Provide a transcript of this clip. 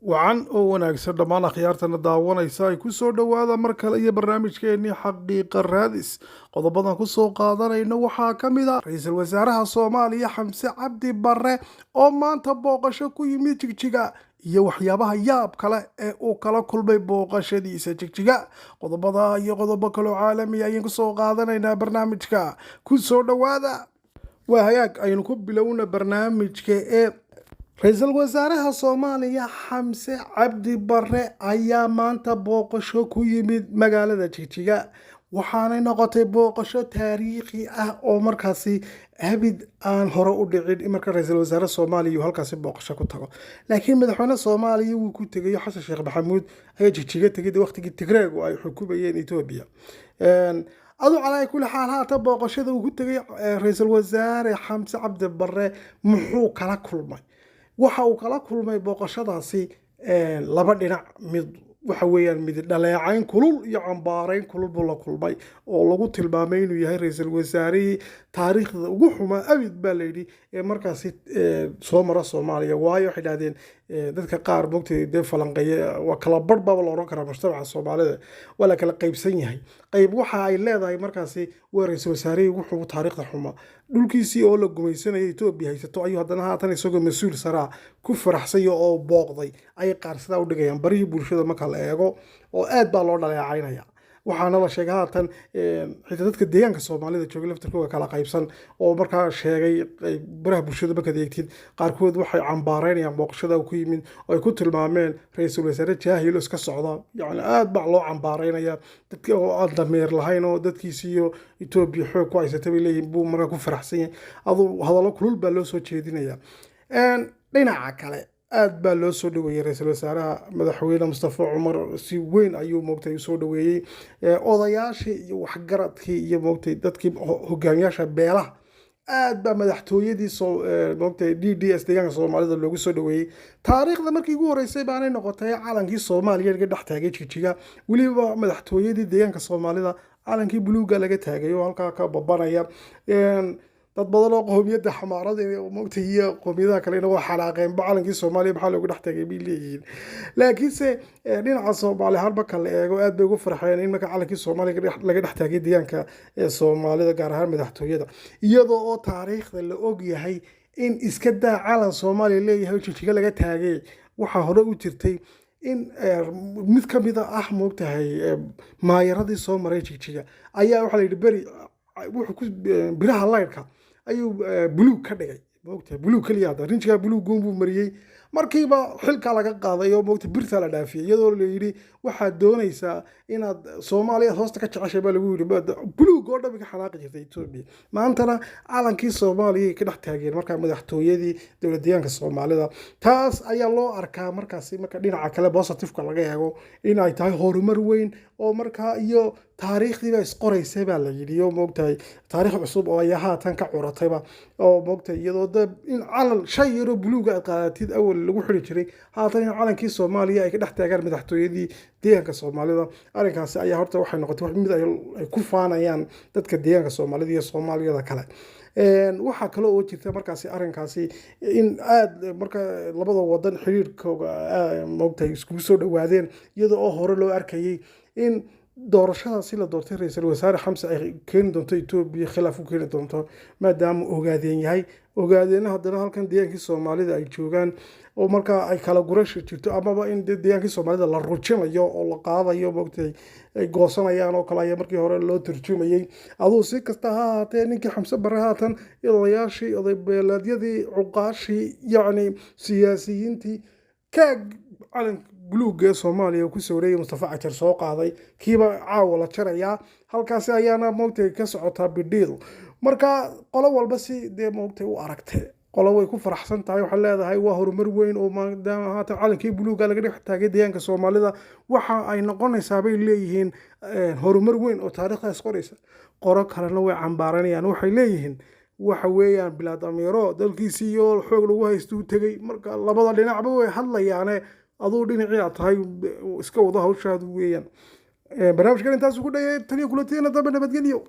Wacan oo wanaagsan dhammaan akhyaartana daawanaysa ay ku soo dhowaada mar kale iyo barnaamijkeennii Xaqiiqa Raadis. Qodobadan kusoo qaadanayno waxaa ka mid ah ra-iisul wasaaraha Soomaaliya Xamse Cabdi Barre oo maanta booqasho ku yimid Jigjiga iyo waxyaabaha yaab kale ee uu kala kulmay booqashadiisa Jigjiga. Qodobada iyo qodobo kaloo caalamiya ayaan kusoo qaadanaynaa barnaamijka. Ku soo dhowaada. Waa hagaag, aynu ku bilowna barnaamijka. Ee ra-iisul wasaaraha Soomaaliya Xamse Cabdi Barre ayaa maanta booqasho ku yimid magaalada Jigjiga, waxaanay noqotay booqasho taariikhi ah oo markaasi abid aan hore u dhicin in marka ra-iisul wasaare Soomaaliya uu halkaasi booqasho ku tago. Laakiin madaxweyne Soomaaliya wuu ku tegayo, Xasan Sheekh Maxamuud ayaa Jigjiga tegay waqtigii Tigreegu ay xukumayeen Etoobiya. Aduu calaa kulli xaal, haatan booqashada uu ku tegay ra-iisul wasaare Xamse Cabdi Barre muxuu kala kulmay? Waxa uu kala kulmay booqashadaasi laba dhinac. Mid waxa weeyaan mid dhaleecayn kulul iyo cambaarayn kulul buu la kulmay, oo lagu tilmaamay inuu yahay ra-iisul wasaarihii taariikhda ugu xumaa abid baa layidhi ee markaasi soo mara Soomaaliya. Waayo, waxay dhahdeen dadka qaar, moogtay, dee falanqeeye, waa kala barh baaba la odhan karaa mujtamaca Soomaalida, waa la kala qaybsan yahay. Qayb waxa ay leedahay markaasi waa ra-iisul wasaarihii ugu xumu taariikhda xumaa, dhulkiisii oo la gumaysanaya Etoobiya haysato ayuu haddana haatan isagoo mas-uul saraa ku faraxsanya oo booqday, ayay qaar sidaa u dhigayaan barihii bulshada marka la eego, oo aad baa loo dhaleecaynaya. Waxaana la sheegay haatan xitaa dadka deegaanka Soomaalida jooga laftarkooga kala qaybsan, oo markaa sheegay baraha bulshada markaad eegtid, qaarkood waxay cambaareynayaan booqashada ku yimid oo ay ku tilmaameen ra-iisul wasaare jaahilo iska socda. Yacni aad baa loo cambaareynaya, dadka oo aan dameer lahayn oo dadkiisi iyo Etoobiya xoog ku haysata bay leeyihin buu markaa ku faraxsan yahay. Aduu hadallo kulul baa loo soo jeedinaya. Dhinaca kale aad baa loo soo dhaweeyey ra-iisul wasaaraha. Madaxweyne Mustafa Cumar si weyn ayuu moogtay usoo dhaweeyey. Odayaashii iyo waxgaradkii iyo moogtay dadkii hogaamiyaasha beelaha aad baa madaxtooyadii soo moogtay DDS, deegaanka Soomaalida, loogu soo dhaweeyey. Taariikhda markii ugu horeysay baanay noqotay calankii Soomaaliya laga dhex taagay Jigjiga. Weliba madaxtooyadii deegaanka Soomaalida calankii buluugga laga taagay oo halkaa ka babanaya. Dad badan oo qowmiyadda Xamaarada moogtay iyo qowmiyadaha kalena waa xanaaqeenba, calankii Soomaaliya maxaa loogu dhex taagay bay leeyihiin. Laakiinse dhinaca Soomaali ahaan marka la eego, aad bay ugu farxeen in marka calankii Soomaaliya laga dhex taagay deegaanka Soomaalida, gaar ahaan madaxtooyada, iyadoo oo taariikhda la og yahay in iska daa calan Soomaaliya leeyahay oo Jigjiga laga taagay, waxaa hore u jirtay in mid ka mid ah moogtahay maayaradii soo maray Jigjiga ayaa waxaa la yidhi beri wuxuu ku biraha laydhka ayuu buluug ka dhigay, moogtahay, buluug keliya. Hadda rinjigaa buluugun buu mariyey, markiiba xilkaa laga qaaday oo moogta birtaa la dhaafiyey, iyadoo la yidhi waxaad doonaysaa inaad Soomaaliya hoosta ka jeceshay baa lagu yidhi. Buluug oo dhan ka xanaaqi jirtay Etoobiya, maantana calankii Soomaaliya ka dhex taageen markaa madaxtooyadii dowlad deegaanka Soomaalida. Taas ayaa loo arkaa markaasi marka dhinaca kale positiveka laga eego in ay tahay horumar weyn oo markaa iyo taariikhdiiba isqoraysay baa la yidhi, oo moogtahay taariikh cusub oo ayaa haatan ka curatayba, oo moogtahay iyadoo de in calan shay yaroo buluuga aad qaadatid awal lagu xiri jiray, haatan in calankii Soomaaliya ay ka dhex taagaan madaxtooyadii deegaanka Soomaalida. Arrinkaasi ayaa horta waxay noqotay mid ay ku faanayaan dadka deegaanka Soomaalida iyo Soomaaliyada kale. Waxaa kale oo jirta markaasi arrinkaasi in aad marka labada wadan xiriirkooga moogtahay iskugu soo dhawaadeen, iyadoo oo hore loo arkayay in doorashadaasi la doortay ra-iisul wasaare Xamse ay keeni doonto Etoobiya khilaaf u keeni doonto, maadaama Ogaadeen yahay, Ogaadeenna haddana halkan deegaankii Soomaalida ay joogaan, oo markaa ay kala gurasha jirto amaba in dee deegaankii Soomaalida la rujinayo oo la qaadayo, moogtay, ay goosanayaan oo kale ayaa markii hore loo turjumayey. Aduu si kasta ha ahaatee, ninkii Xamse Barre haatan odayaashii, oday beeleedyadii, cuqaashii, yacni siyaasiyiintii, kaag calanka buluugga ee Soomaaliya ku sawirayay Mustafa Cajar soo qaaday, kiiba caawa la jarayaa. Halkaasi ayaana moogtay ka socotaa bidhiil. Marka qolo walba si dee moogtay u aragtay, qolo way ku faraxsan tahay, waxay leedahay waa horumar weyn oo maadaama haatan calankii buluugga laga dhex taagay deegaanka Soomaalida, waxa ay noqonaysaa bay leeyihiin horumar weyn oo taariikhdaas qoraysa. Qoro kalena way cambaaranayaan, waxay leeyihiin waxa weeyaan bilaad amiiro dalkiisii iyo xoog lagu haystuu tegey. Marka labada dhinacba way hadlayaane, aduu dhinacii aad tahay iska wado hawshaadu weeyaan. Barnaamijkan intaas ugu dhayay. Taliya kulantiina dambe, nabadgelyo.